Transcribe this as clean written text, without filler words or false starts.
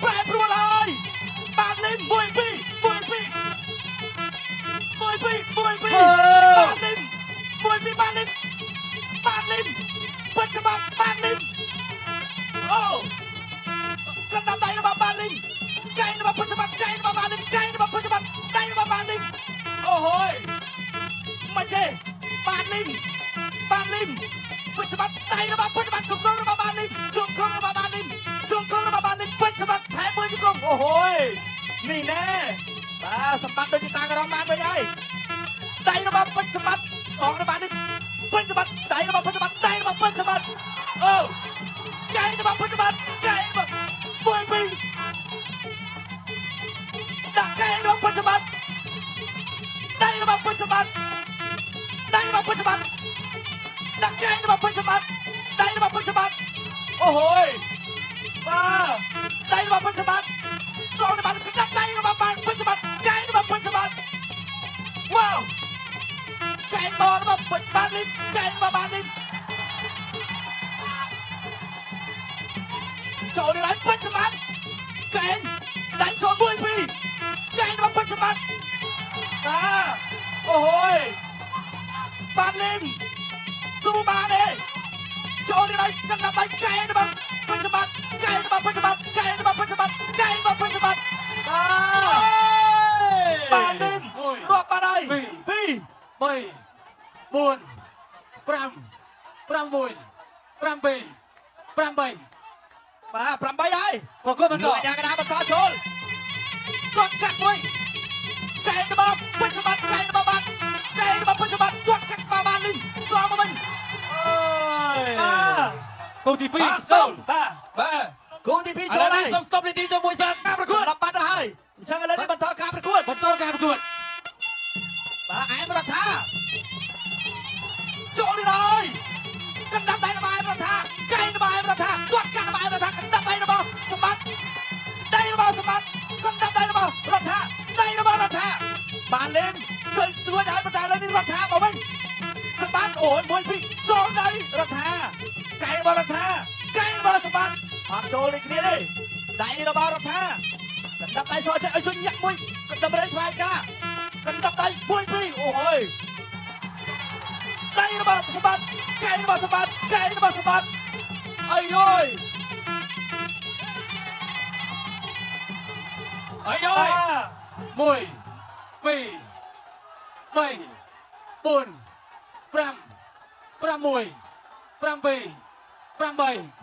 ប្រែប្រួលហើយបានលេង1 2 1 2 1 2 1 2បានលេង1 2បានលេងបានលេងពិតច្បាប់បានលេងអូកណ្ដាប់ដៃរបស់បានលេងកែងរបស់ពិតច្បាប់កែងរបស់បានលេងកែងរបស់ពិតច្បាប់ដៃរបស់បានលេងអូហូយមិនទេបានលេងបានលេងពិតច្បាប់ដៃរបស់ពិតច្បាប់ជង្គង់របស់បានលេងជង្គង់របស់បានលេងជង្គង់របស់បានលេងពិតច្បាប់ថែមមួយជង្គង់អូហូយនេះណែបាទសម្បត្តិដូចជាតាក្រមបានវិញហើយដៃរបស់ពិតច្បាប់សងរបស់នេះពិតច្បាប់ដៃរបស់ពិតច្បាប់ដៃរបស់ពិតច្បាប់អូកែងរបស់ពិតច្បាប់កែងរបស់មួយពីរដាក់កែងរបស់ពិតច្បាប់ដៃរបស់ពិតច្បាប់ដៃរបស់ពិតច្បាប់ដាក់កែងរបស់ពិតច្បាប់ដៃរបស់ពិតច្បាប់អូហូយបាទដៃរបស់ពិតច្បាប់សងរបស់ដាក់ដៃរបស់បានពិតច្បាប់កែងរបស់ពិតច្បាប់វ៉ាវកែងបរបស់ពិតបាននេះកែងរបស់បាននេះចូលនេះហើយពិតច្បាប់កែងដៃចូលមួយពីរកែងរបស់ពិតច្បាប់បាទអូហូយបានលេងស៊ូបានទេចូលនេះហើយកណ្ដាប់ដៃកែងរបស់ពិតច្បាប់កែងរបស់ពិតច្បាប់កែងរបស់ពិតច្បាប់កែងរបស់ពិតច្បាប់បាទបានលេងរាប់បានហើយ2 3 4 5 6 7 8 បាទ8ហើយប្រកួតបន្ត អាញាកណ្ដាលបន្តចូលគាត់កាត់មួយកែងរបស់ពេញសម្បត្តិកែងរបស់បាត់កែងរបស់ពេញសម្បត្តិគាត់កាត់មកបាននេះសងមកវិញ អើយ បាទ គូទី2ចូល បាទ បាទ គូទី2ចូលហើយ សូមស្តុបនីតិទៅមួយសិន ការប្រកួតបាត់ទៅហើយអញ្ចឹងឥឡូវនេះបន្តការប្រកួត បន្តការប្រកួត បាទអែមរដ្ឋាចូលនេះហើយកណ្ដាប់ដៃរបស់អែមរដ្ឋាកែងរបស់អែមរដ្ឋាគាត់កាត់របស់អែមរដ្ឋាកណ្ដាប់ដៃរបស់សម្បត្តិដៃរបស់សម្បត្តិកណ្ដាប់ដៃរបស់រដ្ឋាដៃរបស់រដ្ឋាបានលេងជួយជួយឲ្យបន្តលើនេះរដ្ឋាមកវិញសម្បត្តិអូយមួយពីរចូលដៃរដ្ឋាកែងរបស់រដ្ឋាកែងរបស់សម្បត្តិអត់ចូលដូចគ្នាទេដៃរបស់រដ្ឋាកណ្ដាប់ដៃសចេះឲ្យជួយញាក់មួយកណ្ដាប់រែងថ្វាយការកណ្ដាប់ដៃមួយពីរអូយដៃរបស់សម្បត្តិកែងរបស់សម្បត្តិកែងរបស់សម្បត្តិអាយយ អាយយ 1 2 3 4 5 6 7 8